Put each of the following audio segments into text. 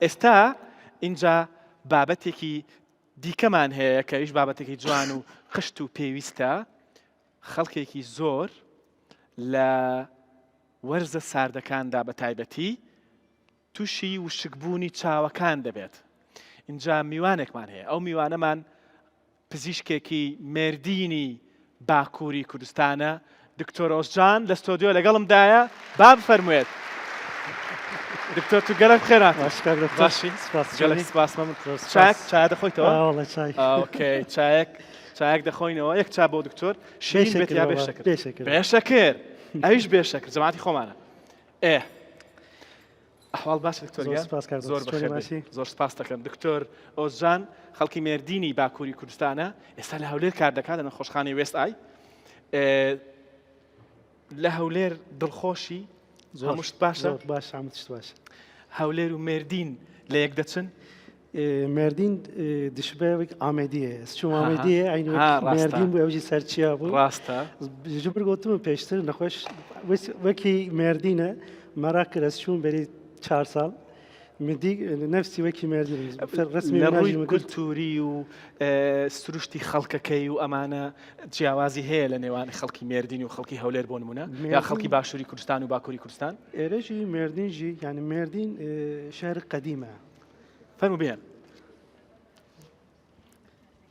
ئێستا ئینجا بابەتێکی دیکەمان هەیە کە ئەویش بابەتێکی جوان و خشت و پێویستە خەڵکێکی زۆر لە وەرزە ساردەکاندا بە تایبەتی تووشی وشکبوونی چاوەکان دەبێت اینجا میوانێکمان هەیە ئەو میوانەمان پزیشکێکی مێردینی باکووری کوردستانە، دکتۆر ئۆزجان لە ستۆدیۆ لەگەڵمدایە، با بفەرموێت. دکتۆر تو گەلەک بخێر هاتیت. باش کاک دکتۆر. باشی؟ سپاس. گەلەک سپاس مەمنون. زۆر سپاس. چایەک چایە دەخۆیتەوە؟ ئا وەڵا چای. okay چایەک چایەک دەخۆینەوە یەک چا بۆ دکتۆر شیرین بێ بێت یا شەکر بێ بابا، شەکر؟ بێ شەکر. بێ شەکر ئەویش بێ شەکر جەماعەتی خۆمانە. ئێ ئەحواڵ باشە دکتۆر زۆر گیان؟ سپاس کاک زۆر دکتۆر، چۆنی بەخێر بێی. باشی؟ زۆر سپاس دەکەم دکتۆر ئۆزجان خەڵکی مێردینی باکووری کوردستانە ئێستا لە هەولێر کار دەکات لە نەخۆشخانەی وێست ئای ئێ، لە هەولێر دڵخۆشی زۆر هەموو شت باشە زۆر باش هەموو شت باشە. هەولێر و مێردین لە یەک دەچن ئێ، مێردین ئێ، دشبێ وەک ئامێدیە ez چووم ها، ها. ئامێدیە عەین وەک ها، ڕاستە. مێردین بوو ئەوجی سەرچیا بوو ڕاستە ji ber gotim pêştir nexweş wekî Mêrdîne merak kir ez çûm berî çar sal min dî nefsî wekî Mêrdîn resmî لە min ڕووی jî min girt کولتوری و ئێ، سروشتی خەڵکەکەی و ئەمانە جیاوازی هەیە لە نێوان خەڵکی مێردین و خەڵکی هەولێر بۆ نمونە یا خەڵکی مێردین باشووری کوردستان و باکووری کوردستان ئێرە jî Mêrdîn jî yani Mêrdîn şehrek qedîm e فەرموو بێن.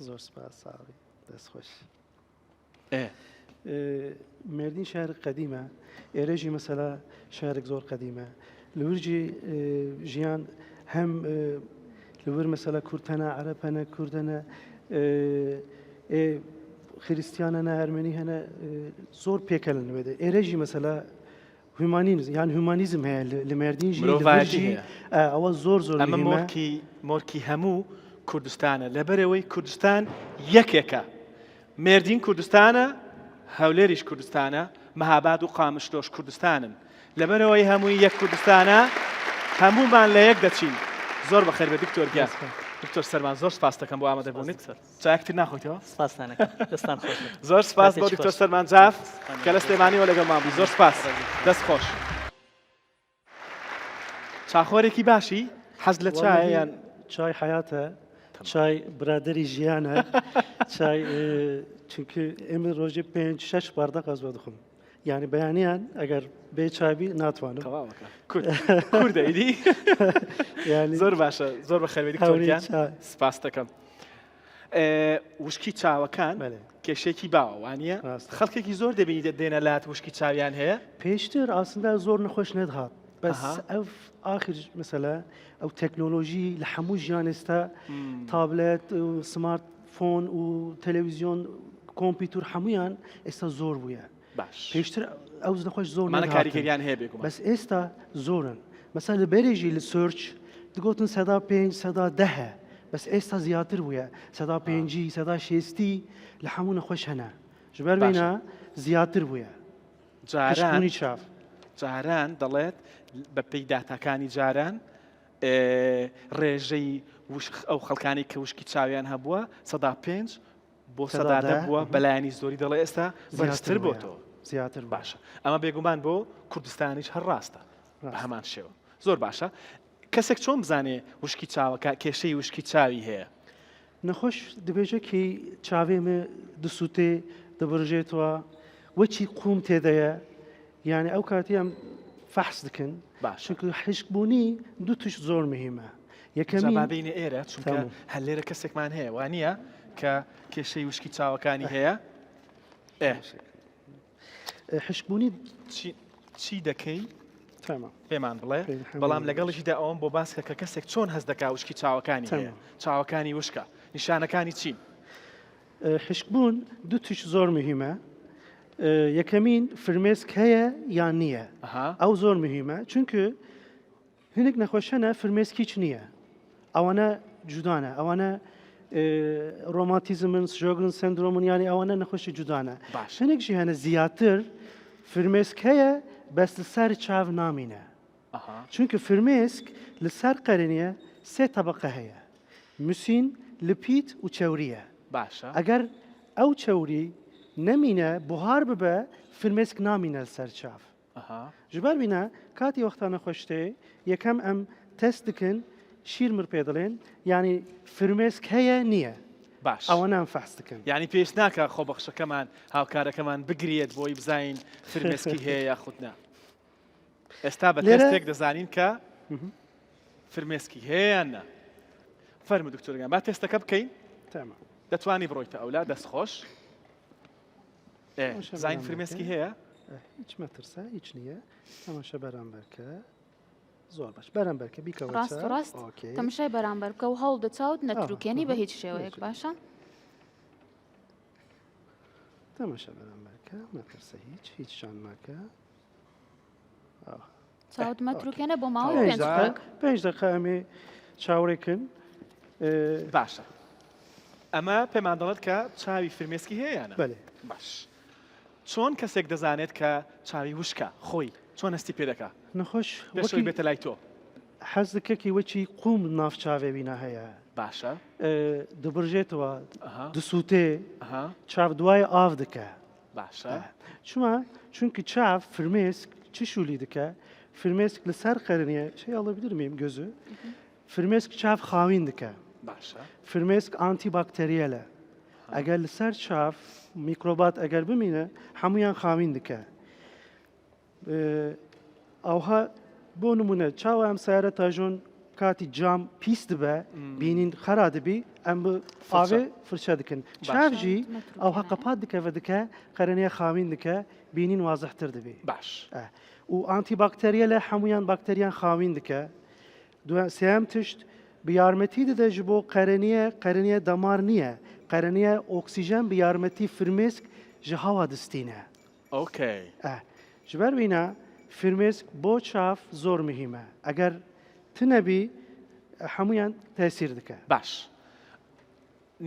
زۆر سپاس ساڵی دەست خۆش. ئێ. مێردین شارێک قەدیمە ئێرە ژی مەسەلا شارێک زۆر قەدیمە لەور جی ژیان هەم لەور مەسەلا کورد هەنە عەرەب هەنە کورد هەنە خریستیان هەنە ئەرمەنی هەنە زۆر پێکەلن وێدە ئێرە ژی مەسەلا هیومانیزم یان هیومانیزم هەیە لە مێردین ژی لە ور مرۆڤایەتی ژی هەیە. ئەوە زۆر زۆر ئەمە مهمە. مۆرکی مۆرکی هەموو کوردستانە لەبەرئەوەی کوردستان یەکێکە مێردین کوردستانە هەولێریش کوردستانە مەهاباد و قامشلۆش کوردستانن لەبەرئەوەی هەمووی یەک کوردستانە هەموومان لە یەک دەچین زۆر بەخێر بێ دکتۆر گیان دکتۆر سەرمان زۆر سپاس دەکەم بۆ ئامادەبوونت چایەک تر ناخۆیتەوە؟ سپاستان ئەکەم دەستان خۆش بێت. زۆر سپاس بۆ کاتێکی دکتۆر خۆش. سەرمان جاف کە لە سلێمانیەوە لەگەڵمان بوو زۆر سپاس دەست خۆش. چاخۆرێکی باشی حەز لە چایە وەڵاهی یان چای حەیاتە چای برادەری ژیانە چای چونکە ئێمە ڕۆژێ پێنج شەش باردەق ئەز بەدخۆم یعنی بەیانیان ئەگەر بێ چابی ناتوانم تەواوەکە کورد کوردە ئیدی یعنی زۆر باشە زۆر بەخێربێی دکتۆر هەوری گیان چای سپاس دەکەم وشکی چاوەکان کێشەیەکی باوە وانە خەڵکێکی زۆر دەبینی دێنە لات وشکی چاویان هەیە پێشتر ئاسندا زۆر نەخۆش نەدهات بەس ئەو ئاخر مەسەلە ئەو تەکنۆلۆژی لە هەموو ژیان ئێستا تابلێت و سمارت فۆن و تەلەڤیزیۆن کۆمپیوتور هەمویان ئێستا زۆر بووە باش پێشتر ئەو نەخۆش زۆر مانە کاریگەریان هەیە بێگومان بەس ئێستا زۆرن مەسا لە بەرێژی لە search دگوتن سەدا پێنج سەدا دەهە بەس ئێستا زیاتر بووە سەدا پێنجی سەدا شێستی لە هەموو نەخۆش هەنە ji ber وێنە زیاتر بووە جاران چاف جاران دەڵێت بە پێی داتاکانی جاران ڕێژەی ئەو خەڵکانی کە وشکی چاویان هەبووە سەدا پێنج بۆ سەدا دە بووە بەلایەنی زۆری دەڵێ ئێستا بەرزتر بۆتەوە زیاتر باشە ئەمە بێگومان بۆ کوردستانیش هەر ڕاستە بە هەمان شێوە زۆر باشە کەسێک چۆن بزانێ وشکی چاوەکە کێشەی وشکی چاوی هەیە؟ نەخۆش دەبێژە کی چاوێ مە دسووتێ دەبرژێتەوە وەچی قوم تێدەیە یعنی ئەو کاتی ئەم فەحس دکن باش چونکە حشکبوونی دوو تشت زۆر مهمە یەکەمی یەکەمی بینە ئێرە چونکە تەمام. هەر لێرە کەسێکمان هەیە وانە کە کێشەی وشکی چاوەکانی هەیە ئێ حشکبوونی چی چی دەکەی تەمام پێمان بڵێ پێ- بەڵام لەگەڵیشیدا ئەوەم بۆ باسکە کە کەسێک چۆن هەست دەکا وشکی چاوەکانی هەیە تەمام. چاوەکانی وشکە نیشانەکانی چین حشکبوون دوو تشت زۆر مهمە یەکەمین فرمێسک هەیە یان نییە ئەو زۆر مهمە چونکە هەندێک نەخۆش هەنە فرمێسک هیچ نییە ئەوانە جودانە ئەوانە ڕۆماتیزمن Sjögren سندرۆمن یانی ئەوانە نەخۆشی جودانە باش هەندێک ژی هەنە زیاتر فرمێسک هەیە بەس لەسەر چاو نامینە چونکە فرمێسک لەسەر قەرنیە سێ تەبقە هەیە mucin lipid و چەوریە باشە ئەگەر ئەو چەوری نەمینە بوهار ببە فرمێسک نامینە لەسەر چاو ji ber wî ne کاتی وەختا نەخۆش تێ یەکەم ئەم تێست دکن. Schirmer پێ دەڵێن یانی فرمێسک هەیە نییە باش ئەوە نام فەحس دکەن. یانی پێویست ناکا خۆبەخشەکەمان هاوکارەکەمان بگریێت بۆی بزانین فرمێسکی هەیە یاخود نا ئێستا بە تێستێک دەزانین کە فرمێسکی هەیە یان نا فەرموو دکتۆرگان با تێستەکە بکەین دەتوانی بڕۆیتە ئەولا دەست خۆش زین فرمێسکی هەیە هیچ مەترسە هیچ نییە تەماشا بەرامبەرکە زۆر باش بەرامبەر کە بیکەوە ڕاست ڕاست تەماشای بەرامبەر بکە و هەوڵدە چاوت نەتروکێنی بە هیچ شێوەیەک باشە تەماشا بەرامبەرکە مەترسە هیچ هیچ شان ماکە چاوت مەتروکێنە بۆ ماوەی پێنج دقە ئەمێ چاوەڕێکن باشە ئەمە پێمان دەڵێت کە چاوی فرمێسکی هەیە یانە باش چۆن کەسێک دەزانێت کە چاوی وشکە خۆی چۆن هەستی پێ دەکا؟ نەخۆش پێش ئەوەی بێتە لای تۆ. حەز دکە کی وەکی قوم ناف چاڤێ وینا هەیە. باشە. دبرژێتەوە، دسوتێ، چاڤ دوای ئاڤ دکە. باشە. چما؟ چونکی چاڤ فرمێسک چ شولی دکە؟ فرمێسک لەسەر قەرنیە şey alabilir miyim gözü؟ فرمێسک چاڤ خاوین دکە. باشە. فرمێسک ئانتی باکتەریەلە. ئەگەر لەسەر چاڤ میکرۆبات ئەگەر بمینە هەمویان خاوین دکە. ئەوها بۆ نمونە چاوە ئەم سیارە تاژۆن کاتی جام پیس دبە بینین خەرا دبی ئەم ئاوێ فرچە دکن چاڤژی ئەوها قەپات دکەڤە دکە قەرەنیە خاوین دکە بینین وازحتر دبی باش و ئانتی باکتەریە لە هەمویان باکتەریان خاوین دکە دووەم سێیەم تشت bi یارمەتی دەدە ji bo qereniye qereniye damar niye qereniye oksijen bi یارمەتی فرمێسک ji hawa distîne. Okay. Eh, ji ber wîna فرمێسک بۆ چاف زۆر مهمە ئەگەر تنەبی هەمویان تەسیر دکە. باش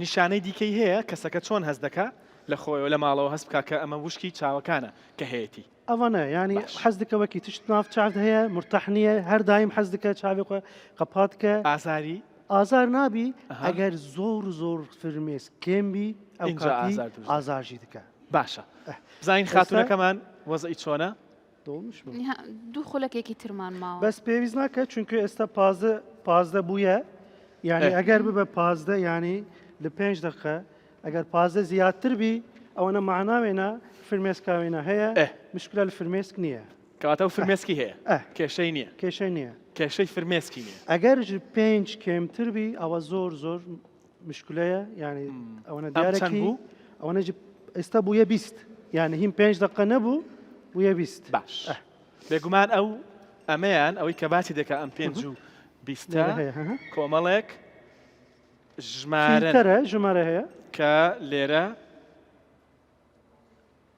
نیشانەی دیکەی هەیە کەسەکە چۆن هەست دەکا لە خۆیەوە لە ماڵەوە هەست بکا کە ئەمە وشکی چاوەکانە کە هەیەتی؟ ئەوانە یانی باش. حەز دکە وەکی تشت ناف چاڤت هەیە مورتاح نییە هەر دایم حەز دکە چاوی خۆ قەپات کە. ئازاری؟ ئازار نابی ئەها. ئەگەر زۆر زۆر فرمێسک کێم بی ئەو ئینجا کاتی ئازار دروست دەبێ. ئازارژی دکە. باشە ئه. بزانین ئێستا خاتوونەکەمان وەزعی چۆنە؟ دۆڵمش بوو. نیها دوو خولەکێکی ترمان ماوە. بەس پێویست ناکە چونکە ئێستا 15 15 بوویە یعنی ئه. ئەگەر ببە 15 یعنی لە پێنج دقە ئەگەر 15 زیاتر بی ئەوەنە معناوێنە فرمێسکاوێنە هەیە ئه. مشکلە لە فرمێسک نییە. کەواتە ئەو فرمێسکی هەیە ئه. کێشەی نییە. کێشەی نییە. کێشەی فرمێسکی نییە. ئەگەر ژ پێنج کێمتر بی ئەوە زۆر زۆر مشکلەیە یعنی ئەوەنە ئەم چەند دیارەکی بوو؟ ئەوەنە ژ ئێستا بوویە 20 یعنی هیم پێنج دقە نەبوو بوویە 20. باش بێگومان ئەو ئەمەیان ئەوەی کە باسی دەکا ئەم پێنج و بیستە لێرە هەیە، هەها. کۆمەڵێک ژمارەن فیلتەرە ژمارە هەیە کە لێرە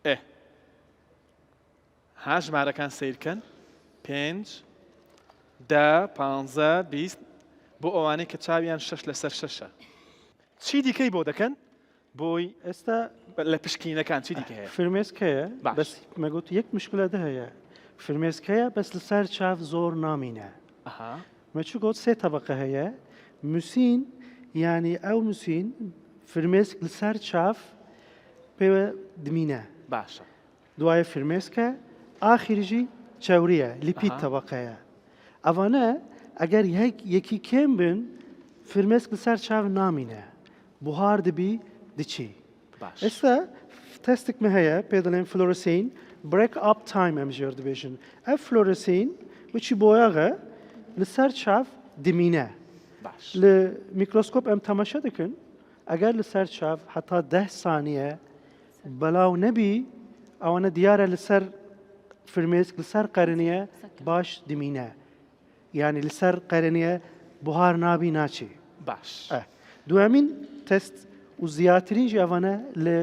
ئێ ها ژمارەکان سەیرکەن پێنج دە پانزە 20 بۆ ئەوانەی کە چاویان شەش لەسەر شەشە چی دیکەی بۆ دەکەن بۆی ئێستا لە پشکینەکان چی دیکە هەیە؟ فرمێسک هەیە باش. بەس مەگوت یەک مشکلە دە هەیە فرمێسک هەیە بەس لەسەر چاو زۆر نامینە ئەها مەچو گوت سێ تەبقە هەیە موسین یعنی ئەو موسین فرمێسک لەسەر چاو پێوە دمینە باشە دوایە فرمێسکە ئاخیرژی چەوریە لیپید ئەها. تەبقەیە ئەوانە ئەگەر یەک یەکی کێم بن فرمێسک لەسەر چاو نامینە بوهار دەبی دچی باش ئێستا تەستێکمە هەیە پێ دەڵێن fluorescein break up time ئەم ژێر دەبێژن ئەو fluorescein وچی بۆیاغە لەسەر چاو دمینە باش لە میکرۆسکۆپ ئەم تەماشا دەکەن ئەگەر لەسەر چاو هەتا ده سانیە بەلاو نەبی ئەوانە دیارە لەسەر فرمێسک لەسەر قەرنیە باش دمینە یعنی لەسەر قەرنیە بوهار نابی ناچی باش ئە. دوامین تەست و زیاترین ژی ئەوانە لە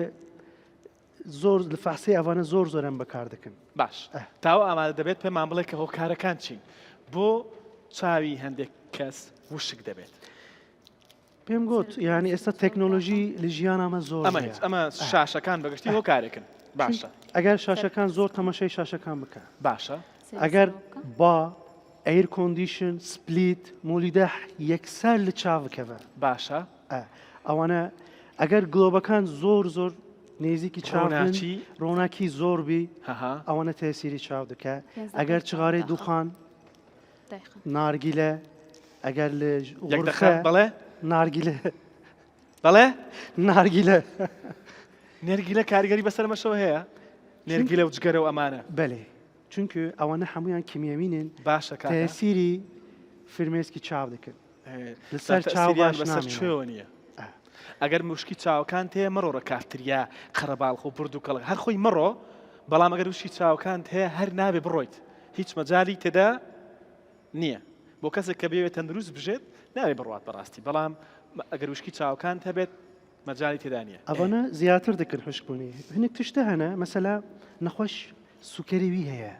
زۆر لە فەحسی ئەوانە زۆر زۆرم بەکار دەکەن. باش ئە. تاوە ئامادە دەبێت پێمان بڵێ کە هۆکارەکان چین بۆ چاوی هەندێک کەس وشک دەبێت؟ پێم گوت یعنی ئێستا تەکنۆلۆژی لە ژیانامە زۆر ئەمە هەیە. هیچ ئەمە شاشەکان بەگشتی هۆکارێکن. باشە ئەگەر شاشەکان زۆر تەماشای شاشەکان بکە. باشە ئەگەر با air condition split مۆلیدە یەکسەر لە چاو بکەوە. باشە ئە، ئەوانە ئەگەر گلۆبەکان زۆر زۆر نێزیکی چاو بن، ڕووناکی. ڕووناکی زۆر بی هەها. ئەوانە تەسیری چاو دەکە. پێنج ئەگەر دەقیقە چغارەی داخە. دوخان دایخە. نارگیلە. ئەگەر لە یەک دەقە بەڵێ نارگیلە بەڵێ نارگیلە نێرگیلە کاریگەری بەسەر مەشەوە هەیە نێرگیلە و جگەرە و ئەمانە بەلێ چونکە ئەوانە هەمویان کیمیاوینن باشە کاکە تەسیری فرمێسکی چاو دەکەن لەسەر چاو تەسیریان باش بەسەر نامێنێ. کوێوە نییە ئەگەر مشکی چاوەکان تێ مەڕۆڕە کافتریا قەرەباڵخ و برد و کەڵک هەر خۆی مەڕۆ بەڵام ئەگەر وشکی چاوەکانت هەیە هەر نابێ بڕۆیت هیچ مەجالی تێدا نییە بۆ کەسێک کە بێوێت تەندروست بژێت نابێ بڕوات بەڕاستی بەڵام ئەگەر وشکی چاوەکانت هەبێت مەجالی تێدا نییە. ئەوانە زیاتر دەکەن حشکبوونی هەنێک تشتە هەنە مەسەلا نەخۆش سوکەری وی هەیە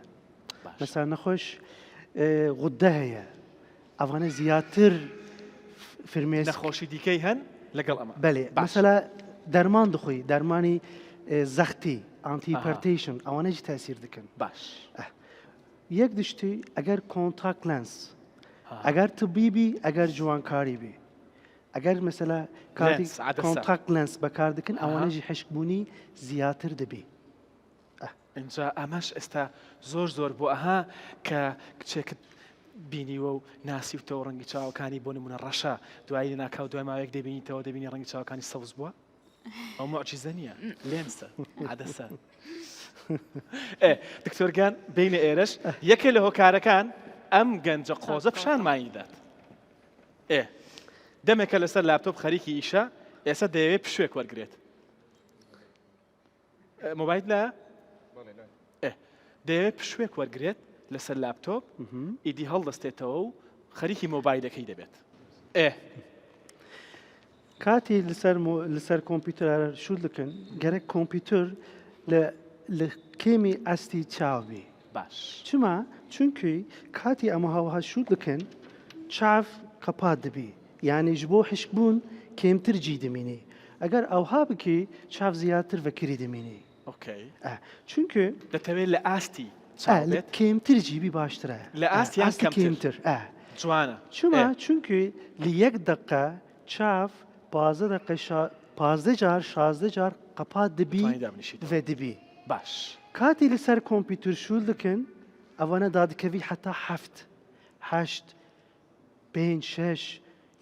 مەسا نەخۆش غودە هەیە ئەوانە زیاتر فرمێس نەخۆشی دیکەی هەن لەگەڵ ئەمە بەێ مەسەلا دەرمان دخۆی دەرمانی زەختی anti hypertension ئەوانەی تاسیر دەکەن باش یەک دشتی ئەگەر contact lens ئەگەر طبی بی ئەگەر جوانکاری بی ئەگەر مەسەلا کاتی contact lens بەکار دەکەن ئەوانەژی حشکبوونی زیاتر دەبی. ئینجا ئەمەش ئێستا زۆر زۆر بۆ ئەها کە کچێکت بینیوە و ناسیوتەوە ڕەنگی چاوەکانی بۆ نمونە ڕەشە دوایی ناکاو دوای ماوەیەک دەبینیتەوە دەبینی ڕەنگی چاوەکانی سەوز بووە ئەو معجزە نییە لێنسە عدسە دکتۆرگان بینە ئێرەش یەکێ لە هۆکارەکان ئەم گەنجە قۆزە پیشانمانی دات ئێ دەمێکە لەسەر لاپتۆپ خەریکی ئیشە ئێستا دەیەوێت پشوێک وەرگێت مۆبایل لە دەیەوێت پشوێک وەرگێت لەسەر لاپتۆپ ئیدی هەڵدەستێتەوە و خەریکی مۆبایلەکەی دەبێت ئێ کاتی لەسەر لەسەر کۆمپیوتەر شوول دەکەن گەرەک کۆمپیوتەر لە لە کێمی ئاستی چاوبی باش چما چونکی کاتی ئەمە هاوها شوول دەکەن چاو قەپات دەبی یعنی ji بۆ حشکبوون کێمتر جی دەمینی ئەگەر ئەوها بکی چاو زیاتر ڤەکری دەمینی okay چونکە دەتەوێت لە ئاستی چاو لە بێت کێمتر جیبی باشترە لە ئاست یان ئاستی کەمتر؟ کێمتر ئە جوانە چما ئێ. چونکی لە یەک دقە چاو 15 دقە شا 15 جار 16 جار قەپات دەبی توانی دابنیشیتەوە. ڤە دەبی باش کاتی لەسەر کۆمپیوتەر شوول دەکەن ئەوانە دادکەوی حتا هەفت هەشت پێنج شەش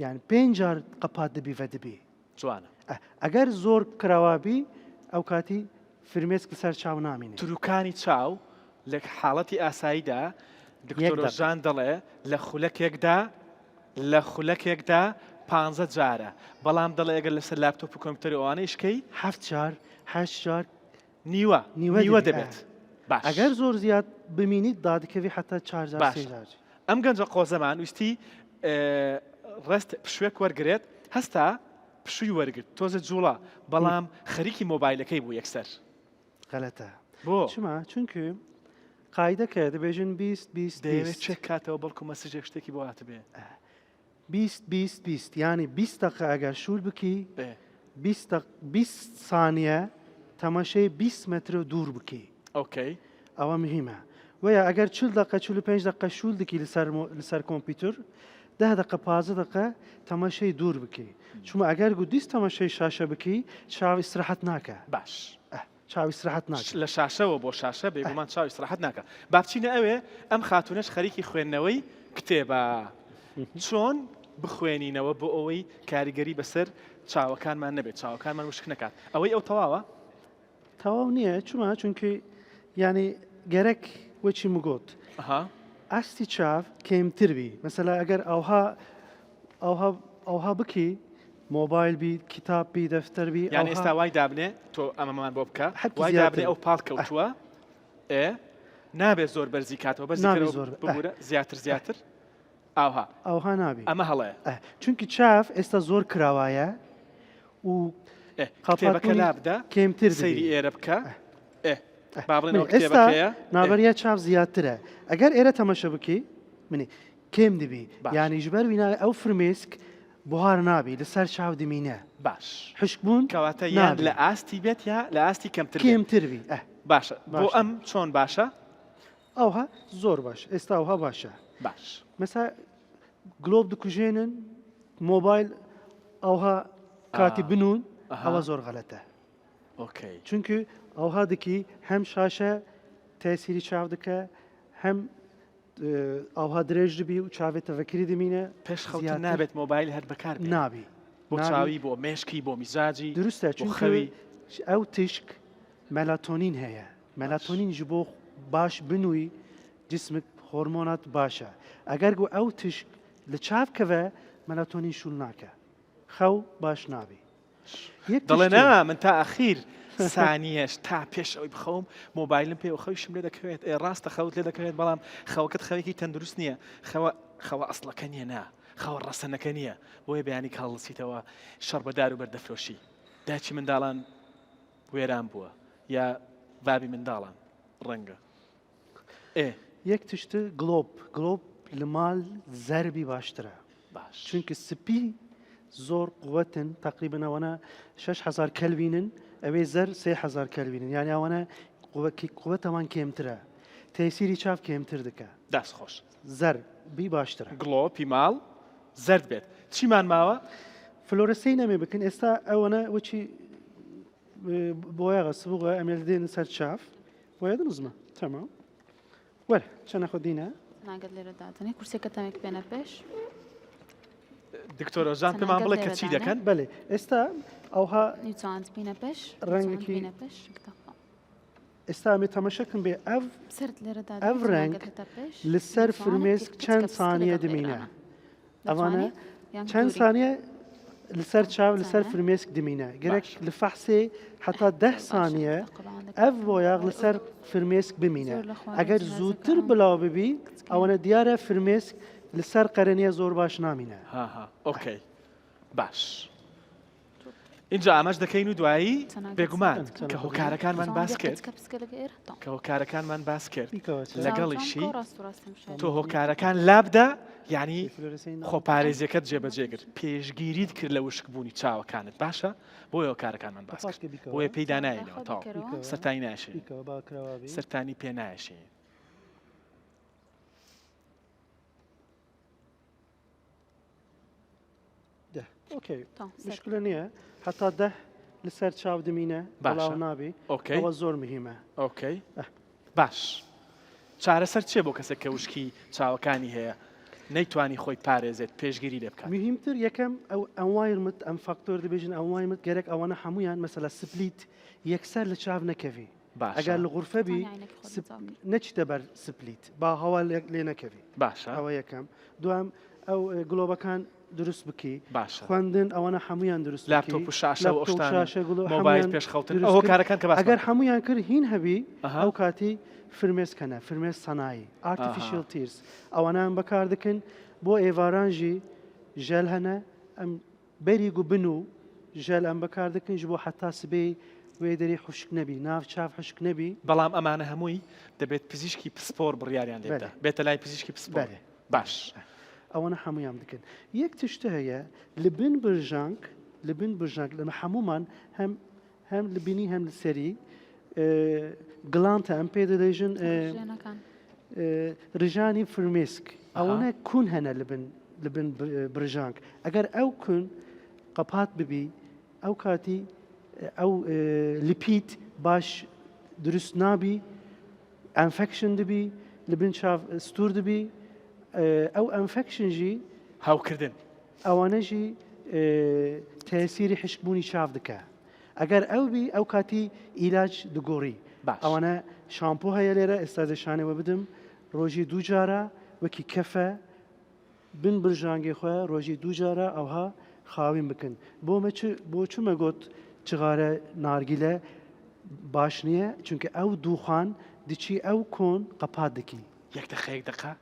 یان پێنج جار قەپات دەبی ڤە دەبی جوانە. ئەگەر زۆر کراوابی ئەو کاتی فرمێسک لەسەر چاو نامینێ. تروکانی چاو لە حاڵەتی ئاساییدا دکتۆر ژان دەڵێ لە خولەکێکدا لە خولەکێکدا پانزە جارە بەڵام دەڵێ ئەگەر لەسەر لاپتۆپ و کۆمپیوتەر و ئەوانە ئیشکەی هەفت جار هەشت جار نیوە نیوە دەبێت باش ئەگەر زۆر زیاد بمینیت دادکەوی حتا چار جار سێ باشە جار. ئەم گەنجە قۆزەمان ویستی rest پشوێک وەرگێت هەستا پشووی وەرگرت تۆزە جوڵە بەڵام خەریکی مۆبایلەکەی بوو یەکسەر غەلەتە بۆ چما چونکە قایدەکە دەبێژن 20 20 دەیەوێت چێک کاتەوە بەڵکو message ێک شتێکی بۆ هاتبێ 20 20 20 یانی 20 دقە ئەگەر شوول بکی 20 دق 20 سانیە تەماشەی 20 متر دوور بکی okay ئەوە مهمە وەیا ئەگەر 40 دقە 45 دقە شوول دکی لەسەر لەسەر کۆمپیوتەر ده دقە 15 دقە تەماشەی دوور بکی چونکە ئەگەر گو دیست تەماشەی شاشە بکی چاو ئیسراحەت ناکە باش چاو ئیسراحەت ناکە. لە شاشەوە بۆ شاشە بێگومان چاو ئیسراحەت ناکە. با بچینە ئەوێ ئەم خاتوونەش خەریکی خوێندنەوەی کتێبە. چۆن بخوێنینەوە بۆ ئەوەی کاریگەری بەسەر چاوەکانمان نەبێت، چاوەکانمان وشک نەکات. ئەوەی ئەو تەواوە؟ تەواو نییە چما چونکی یانی گەرەک وەچی مگۆت ئاستی چاو کێمتر بی مەسەلا ئەگەر ئەوها ئەوها ئەوها بکی مۆبایل بی کتاب بی دەفتەر بی یان ئێستا وای دابنێ تۆ ئەمەمان بۆ بکە وای دابنێ ئەو پاڵ کەوتووە ئێ نابێت زۆر بەرزی کاتەوە بەرزی زۆر ببورە زیاتر زیاتر ئاها ئەوها نابی ئەمە هەڵەیە چونکی چاف ئێستا زۆر کراوایە و کتێبەکە لابدە کێمتر سەیری ئێرە بکە با بڵێن ئێستا نابەریە چاف زیاترە ئەگەر ئێرە تەمەشە بکی منی کێم دبی یانی ژبەر وینا ئەو فرمێسک بوهار نابی لەسەر چاو دمینە باش حشک بوون کەواتە یان لە ئاستی بێت یا لە ئاستی کەمتر کێمتر بی باشە بۆ ئەم چۆن باشە ئەوها زۆر باش ئێستا ئەوها باشە باش مەسا گلۆب دکوژێنن مۆبایل ئەوها کاتی بنون ئەوە زۆر غەلەتە okay چونکە ئەوها دکی هەم شاشە تەسیری چاو دکە هەم. ئاوها درێژ دبی و چاوێ تەڤکری دمینە پێش خەوتن نابێت مۆبایل هەر بەکار بێنی. نابی بۆ چاوی بۆ مێشکی بۆ میزاجی دروستە بۆ خەوی. چونکە ئەو تشک مەلاتۆنین هەیە مەلاتۆنین ji بۆ باش بنووی جسمت هۆرمۆنات باشە ئەگەر گو ئەو تشک لە چاو کەوە مەلاتۆنین شول ناکە خەو باش نابی. یەک دەڵێ تشتێ نا من تا ئەخیر سانیەش تا پێش ئەوەی بخەوم مۆبایلم پێ و خەویشم لێ دەکەوێت ئێ ڕاستە خەوت لێ دەکەوێت بەڵام خەوەکەت خەوێکی تەندروست نییە خەوە خەوە ئەسڵەکە نییە نا خەوە ڕەسەنەکە نییە بۆیە بەیانی کە هەڵدەسیتەوە شەڕ بە دار و بەرد دەفرۆشی دایکی منداڵان وێران بووە یا بابی منداڵان ڕەنگە ئێ. یەک تشت گڵۆپ گڵۆپ لە مال زەربی باشترە باش. چونکە سپی زۆر قوەتن تقریبا ئەوانە 6000 کەلوینن ئەوێ زەر 3000 کەلوینن یعنی ئەوانە قوەتەوان کێمترە تەسیری چاو کێمتر دکە دەست خۆش. زەر بی باشترە. گڵۆپی ماڵ زەرد بێت چیمان ماوە؟ fluorescein ئەمێ بکەن ئێستا ئەوەنە وەچی بۆیاغە سبوغە ئەمێ دێنە سەر چاف بۆیە دنزمە تەمام وەرە چەنە خۆ دینە ناگەت لێرە دادەنێ کورسێکە تەمێک بێنە پێش دکتۆر ئۆزان پێمان بڵێ کە چی دەکەن بەێ ئێستا ئەوها نیوچاند بینە پێش ڕەنگێکی بینە پێش ئێستا ئەمێ تەمەشەکەم بێ ئەv سرد لێرە دادەنێ ئەv ڕەنگ لەسەر فرمێسک چەند سانیە دمینە ئەوانە چەند سانیە لەسەر چاو لەسەر فرمێسک دمینە گەرەک لە فەحسێ حتا ده سانیە ئەv بۆیاغ لەسەر فرمێسک بمینە ئەگەر زووتر بڵاو ببی ئەوەنە دیارە فرمێسک لەسەر قەرەنیە زۆر باش نامینە ها okay باش ئینجا ئاماژ دەکەین و دوایی بێگومان کە هۆکارەکانمان باس کرد کە هۆکارەکانمان باس کرد لەگەڵیشی تۆ هۆکارەکان لابدە یعنی خۆپارێزیەکەت جێبەجێ کرد پێشگیریت کرد لە وشکبوونی چاوەکانت باشە بۆ هۆکارەکانمان باس کرد بۆیە پێیدا نایەنەوە تاو سەرتانی ناشێ سەرتانی پێ ناشێ دە okay مشکلە نییە هەتا دە لەسەر چاو دمینە بەڵاو نابی okay ئەوە زۆر مهمە okay باش چارەسەر چیە بۆ کەسێک کە وشکی چاوەکانی هەیە نەیتوانی خۆی پارێزێت پێشگیری لێ بکات مهمتر یەکەم ئەو environment ئەم فاکتۆر دەبێژن environment گەرەک ئەوانە هەمویان مەسەلە split یەکسەر لە چاو نەکەوی باشە ئەگەر لە غورفە بی نەچیتە بەر split با هەوا لێ نەکەوی باشە ئەوە یەکەم دوام ئەو گلۆبەکان دروست بکی باشە خوێندن ئەوانە هەمویان دروست لاپتۆپ و شاشە و ئەو شاشە گڵۆ مۆبایل پێش خەوتن ئەو هۆکارەکان کە باس ئەگەر هەمویان کرد هین هەبی ئەو کاتی فرمێسکەنە فرمێس سەنایی artificial tears ئەوانیان بەکار دەکەن بۆ ئێوارانژی ژەل هەنە ئەم بەری گو بن و ژەل ئەم بەکار دەکەن ژ بۆ حەتا سبەی وێ دەری حوشک نەبی ناو چاو حوشک نەبی. بەڵام ئەمانە هەمووی دەبێت پزیشکی پسپۆر بڕیاریان لێ بدا بێتە لای پزیشکی پسپۆر بەلێ. باش. ئەوەنە هەموویان دکەن یەک تشتە هەیە لە بن برژانگ لە بن برژانگ لەمە هەموومان هەم هەم لە بینی هەم لە سەری گڵانتە ئەم پێ دەێژن ڕژانی فرمێسک ئەوەنە کون هەنە لە بن لە بن برژانگ ئەگەر ئەو کون قەپات ببی ئەو کاتی ئەو lipid باش دروست نابی infection دبی لە بن چاو ستور دبی ئەو infection ژی هاوکردن ئەوانەژی تەسیری حشکبوونی چاو دکە ئەگەر ئەو بی ئەو کاتی ئیلاج دگۆڕی باش. ئەوانە شامپۆ هەیە لێرە ئێستا دەشانەوە بدم ڕۆژی دوو جارە وەکی کەفە بن برژانگی خۆ ڕۆژی دوو جارە ئەوها خاوین بکەن بۆ مە چ بۆ چمە گوت چغارە نارگیلە باش نییە چونکە ئەو دووخان دچی ئەو کۆن قەپات دەکی یەک دەقە یەک دەقە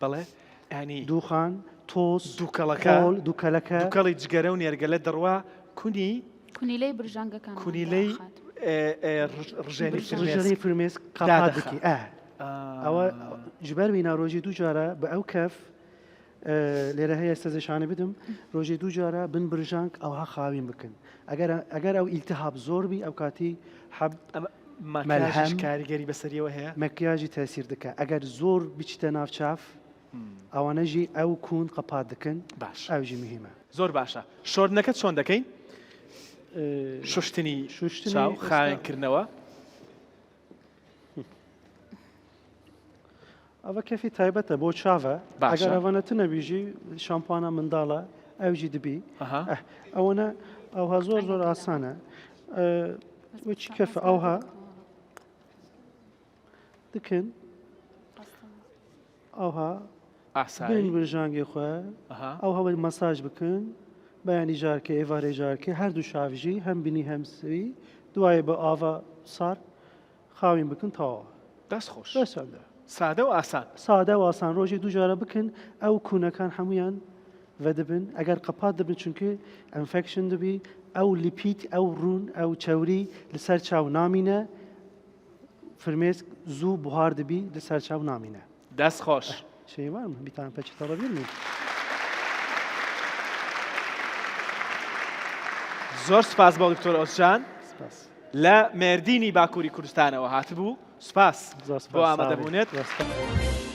بەڵێ ینی دووخان تۆز دووکەڵەکە خۆل دووکەلەکە دووکەڵی جگەرە و نێرگەلە دەڕوا کونی کونیلەی برژانگەکان کونیلەی ڕژێنی ڕژێنی فرمێسک قەپات دەکی ئە ئەوە جبەر وینا ڕۆژی دوو جارە بە ئەو کەف لێرە هەیە سەزشانە بدم ڕۆژی دوو جارە بن برژانگ ئەوها خاوین بکەن ئەگەر ئەگەر ئەو ئیلتهاب زۆر بی ئەو کاتی حەب مەلهەم کاریگەری بەسەریەوە هەیە مەکیاژی تەسیر دکە ئەگەر زۆر بچیتە ناو چاف ئەوانەژی ئەو کوون قەپات دکن باش ئەوژی مهمە زۆر باشە شۆردنەکە چۆن دەکەین شوشتنی شوشتنی چاو خاوێن کردنەوە. ئەوە کەفی تایبەتە بۆ چاوە باشە. ئەگەر ئەوەنە تنە بیژی شامپانە منداڵە ئەوجی دبی ئەها. ئەه، ئەوەنە ئەوها زۆر زۆر ئاسانە ئە، وەچی کەفە ئەوها دکن ئەوها بن ئاسایی برژانگی خۆ ئەها. ئەو هەوەی مەساج بکن بەیانی جارکێ ئێوارێ جارکێ هەردوو شاڤژی هەم بینی هەم سوی دوایە بە ئاڤا سار خاوین بکن تەواوە. دەست خۆش. بەس ئەندە. سادە و ئاسان. سادە و ئاسان ڕۆژی دوو جارە بکن ئەو کونەکان هەمویان ڤەدبن ئەگەر قەپات دبن چونکە infection دبی ئەو lipid ئەو ڕون ئەو چەوری لەسەر چاو نامینە فرمێسک زوو بوهار دبی لەسەر چاو نامینە. دەست خۆش. Şey var mı? Bir tane peçete alabilir miyim? زۆر سپاس بۆ دکتۆر ئۆزجان. سپاس. لە مێردینی باکووری کوردستانەوە هاتبوو. سپاس زۆر بۆ سپاس. ئامادەبوونت. زۆر سپاس.